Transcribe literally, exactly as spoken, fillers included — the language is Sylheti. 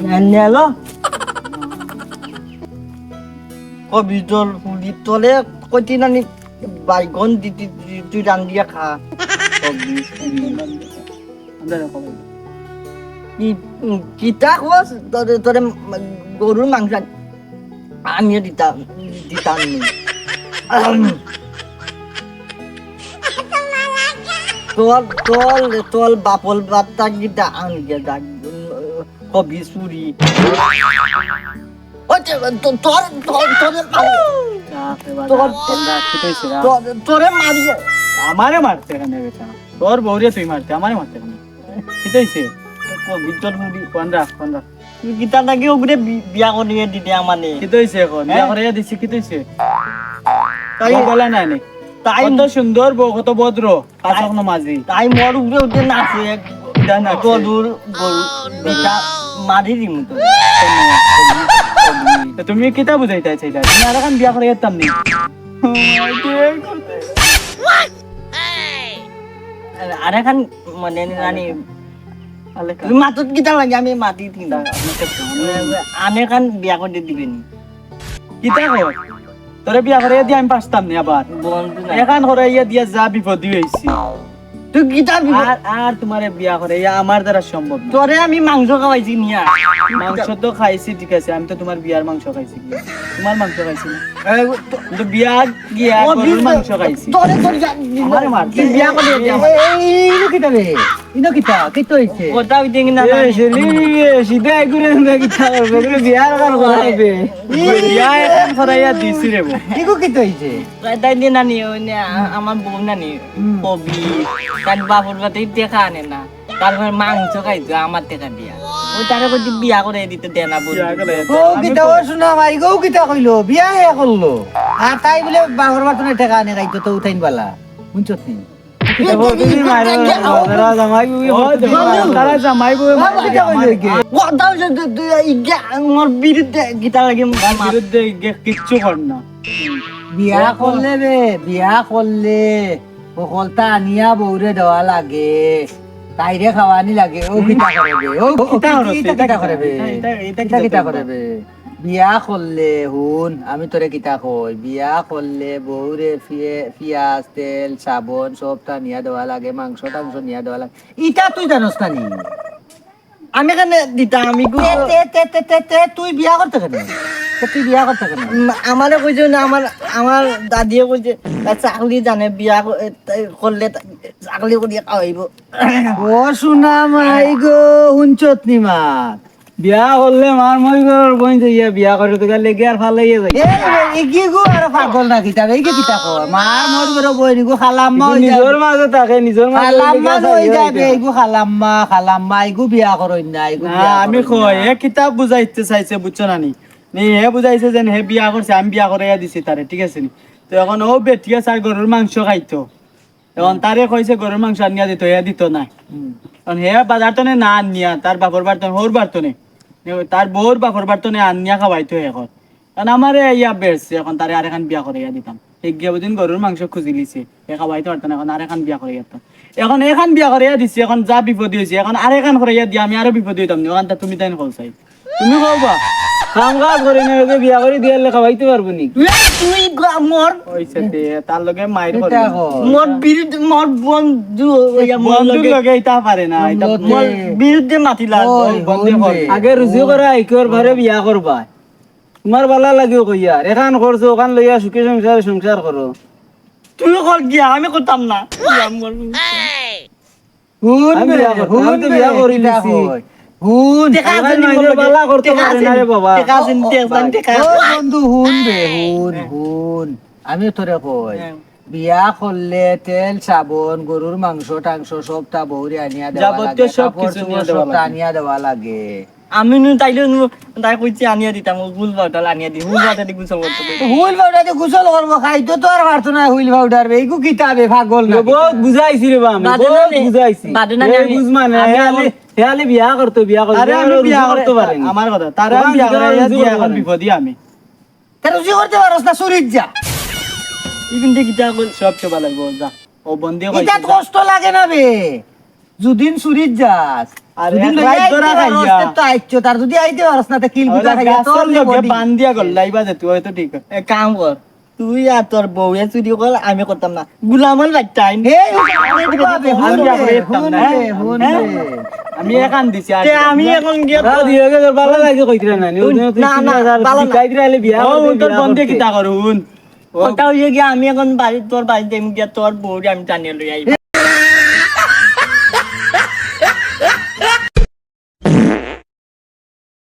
নেলো। কবিজল ফুলি তলে কইতি নানি বাইগন দিতি, তুই রান্দিয়া খা। কবি ফুলি। কি, উম, কিতা কস? তোরে, তোরে গরুর মাংস আনিয়া দিতাম, দিতাম নি। তোর, তোর, তোর বাপর বার্তা কিতা আনিয়া দেখ, কবি চুরি। ওই যে, তো-, তোর, তোর, তোরে মারি। রাখ রে বাবা, তোর, রাখ, রাখ, ঠিক আছে, রাখ। তোর, তোরে মারি। আমারে মারতে কেনে বেটা? তোর বউরে তুই মারতে, আমারে মারতে কেনে? কিতা অইছে? কবিজল ফুলি। ফোন রাখ, ফোন রাখ। তুই কিতা নাকি ওগুরে বি-, বিয়া করিয়ে দিতে আমানে? কিতা অইছে এখন? বিয়া করিয়ে দিছি, কিতা অইছে? তাই বলে না নি। তাই কত সুন্দর বউ, কত ভদ্র। পাঁচ ওয়াক্ত নামাজি। তাই মোর উপরে উঠে নাচে, এক কিতা নাচে? গরুর, গরু, দুইটা মারি দিমু তো। তো তুমি কিতা বুঝাইতে চাইলা? তুমি আরেকখান বিয়া করাইতাম নি? আরেকখান মানে জানি, আলেকা। তুমি মাতত কিতা লাগে? আমি মাতি দিই না। আলেকা। আনেকখান বিয়া করে দিবে নি? কিতা কর? তোরে বিয়া করাইয়া দিয়া আমি পারতাম নি আবার। বন্ধু না। এখান করাইয়া দিয়া যা বিপদ অইছি। তুই কিতা বিপদ? আর, আর তোমারে বিয়া করাইয়া আমার দ্বারা সম্ভব না। তোরে আমি মাংস খাওয়াইছি নিয়া। মাংস তো খাইছি, ঠিক আছে, আমি তো তোমার বিয়ার মাংস খাইছি। তোমার মাংস খাইছি না। এ, তো কিন্তু বিয়া গিয়া ও, গরুর বিশ মাংস খাইছি। তোরে, তোরে যা, আমারে মার। তুই বিয়া করে দে আমার। এই, এই, ইনো কিতা রে? ইনো কিতা? কিতা অইছে? কথা অইতে কি না, এ, না? শুনি, এ, সিধা এগুরে আমরা কিতা করবো? এগুরে বিয়ার কার করাইবে? বিয়া এখন করাইয়া দিছি রে বউ। ইগু কিতা অইছে? তাই, তাই দিয়ে নানি, ওই নে, আ-, আমার বউ নানি, হুম। কবি, তার বাপর বাড়ি টেকা আনে না। তারপর মাংস খাইতো আমার টেকা দিয়া। ও তারে কইছি বিয়া করে দিতে দে না বন্ধু। বিয়া করে দিতে। ও কিতা ও শোনা ভাই, ও কিতা কইলো? বিয়া হে করলো। আর তাই বলে বাপর বাড়ি টেকা আনে খাইতো তো উঠাইন বালা। শুনছত নি? কিতা বলতে তুমি মারো না, তারা জামাই বউ ও, হতে পারে। তারা জামাই বউ বাবা, মারতে কিতা আমার কইলো কি? কথা অইছে তো তুই ইগা আমার বিরুদ্ধে কিতা লাগে? তার বিরুদ্ধে ইগা কিচ্ছু কর না। বিয়া করলে বে, বিয়া করলে হকলতা আনিয়া বউরে দেওয়া লাগে, তাইরে খাওয়ানি লাগে। ও কিতা করে বে? ও ও কিতা কিতা, করে? কিতা, কিতা করে বে? এটা, এটা, এটা কিতা, কিতা কিতা করে করে? বে? বিয়া করলে হুন, আমি তোরে কিতা কই, বিয়া করলে বউরে ফিয়ে-, পিয়াজ, তেল, সাবন সবতা নিয়া দেওয়া লাগে, মাংস টাংস নিয়া দেওয়া লাগে। ইটা তুই জানোস না নি? আমি কেনে দিতাম, আমি গু- তে, তে, তে, তে, তে, তে, তুই বিয়া করতে কেনে? তে তুই বিয়া করতে কেনে? উম, আমারে কইছে না, আমার, আমার দাদিয়ে কইছে, "তা চাকরি জানে বিয়া ক-, এ, তা করলে তা চাকরি করিয়া খাওয়াইবো।" ও সোনা মাই গো, হুনছত নি মাত? বিয়া করলে মার মই ঘরর বইন যাইয়া বিয়া করে তো গেলে গিয়ার ফালাইয়া যাই। এ, এ, এ, কি গো, আরে পাগল না কিতা বে? এই কি কিতা কয়? মার মই ঘরর বইন গো, খালাম্মা ইগু অই নিজর যাবে। মাঝে থাকে, নিজর মাঝে খালাম্মা লেগে অই আছে, যাবে, ইগু। ইগু খালাম্মা, খালাম্মা, ইগু বিয়া করইন না, ইগু না, বিয়া আমি করইন কই, না। হে কিতা বুঝাইতে চাইছে, বুঝছো না নি? নি, হে বুঝাইছে যেন হে বিয়া করছে, আমি বিয়া করাইয়া দিছি তারে, ঠিক আছে নি? তো এখন ও বেটিয়া চার গরুর মাংস খাইতো। এখন তারে কইছে গরুর মাংস আনিয়া দিত, হে দিত না। হুম। এখন হে বাজার তনে না আনিয়া, তার বাপর বাড়ি তনে, হউর বাড়ি তনে। তার বউর বাপর বাড়ি তনে আনিয়া খাওয়াইতো হে এখন। কারণ আমারে ইয়া বেড়ছে, এখন তারে আরেকখান বিয়া করাইয়া দিতাম। হে গিয়া বুঝিন গরুর মাংস খুঁজিলিছে, হে খাওয়াইতে পারতো না, এখন আরেকখান বিয়া করাইয়া দিতাম। এখন এখান বিয়া করাইয়া দিছি, এখন যা বিপদ অইছে, এখন আরেকখান করাইয়া দিয়া আমি আরো বিপদ অইতাম নি, ওখানটা তুমি তাইন কও চাই। তুমি কও বা, কাম কাজ করে না, ওকে বিয়া করে দিয়া আনলে খাওয়াইতে পারবো নি? এ, তুই গ-, মোর, ওই সাথে, তার লগে মাইর করে এটা না। কও। মোর বিরুদ্ধে, মোর বন্ধু, ওই আমার বন্ধুর লগে, লগে ইতা পারে না, ইতা বন্ধু। মোর বিরুদ্ধে মাতিলা। ওই, বন্ধু হুন কর। বে। আগে রুজি করো, আইকর বারে বিয়া করবা। তোমার বালা লাগিও কইয়ার, এখান করছো, ওখান লইয়া সুখে সংসারে সংসার করো। তুই কর গিয়া, আমি করতাম না। ইয়া, মোর হুন আমি বে, বিয়া করতাম, হুন আমি তো বে, বিয়া করি কিতা নিছি। কয়? হুন। টেকা আছে নি মোর লগে? বালা করতে টেকা পারে আছে না নি? রে বাবা। টেকা আছে নি? টেকা আছে নি? টেকা আছে নি? ও বন্ধু, হুন বে, হুন, হুন। আমি তোরে কই, হ্যাঁ। বিয়া করলে তেল, সাবন, গরুর মাংস, টাংস সবতা বউরে আনিয়া দেওয়া যাবতীয় লাগে, সব কাপড় কিছু নিয়া চোপড় দেওয়া সবতা লাগে। আনিয়া দেওয়া লাগে। আমি নু তাইলে নু, তাই কইছি আনিয়া দিতাম, ও হুইল পাউডার আনিয়া দি, হুইল পাউডার দি গোসল করতে কই। হুইল পাউডার দি গোসল করবো, খাইতো তো আর পারতো না হুইল পাউডার বে, ইগু কিতা বে, পাগল না রে, বহুত কিতা? বুঝাইছি রে বা আমি, বাদে বহুত নানি, বুঝাইছি। বাদে নানি এ আমি, বুঝ মানে, আমি হে আলে, আমার হে আলে বিয়া করতো, বিয়া করতো, আরে হে আমি আলে বিয়া রুজি করে, করতো পারেনি। আমার কথা, তারে আমি ওখান বিয়া থেকে করে রুজি দিয়া করতো এখন পারেনি। বিপদে আমি। তা রুজি করতে পারস না, চুরিত যা। ইগুন দিয়ে কিতা কইল? সব চোবা লাগবো, যা। ও বন্ধে ইটা কইছে, যা। কষ্ট লাগে না বে। যুদিন চুরিত যাস, আর যুদিন এক লইয়া রাইত আইতে ধরা পারস, খাইয়া। তে তো আইচ্ছত, আর যুদি আইতে পারস না, তে কিল গুতা ওরা খাইয়া গাছর তোর লগে বডি। বান্ধিয়া গল্লাইবা যে তুই, হয়তো ঠিক। এক কাম কর, তুই আর তোর বউয়ে চুরি কর, আমি করতাম না। গুলামল বাইটাইন। এই, ও, ও, ও, হুন রে, হুন রে, হুন রে। আমি এখান দিছি, আর তে আমি এখন গিয়া বাবা, দুই হাজার ভালো লাগে কইতরা না, নি? হুন, ওই দিন তুই না, না, তিন হাজার ভালো না। বিকাই দিরা, আইলে বিয়া ও, করতে হুন, তোর বিয়া বন্ধে করতে। কিতা কর, হুন। ও। কথা হইছে কি, আমি এখন বাড়ি, তোর বাড়িত যাইমু গিয়া, তোর বউরে আমি টানিয়া লই আইমু।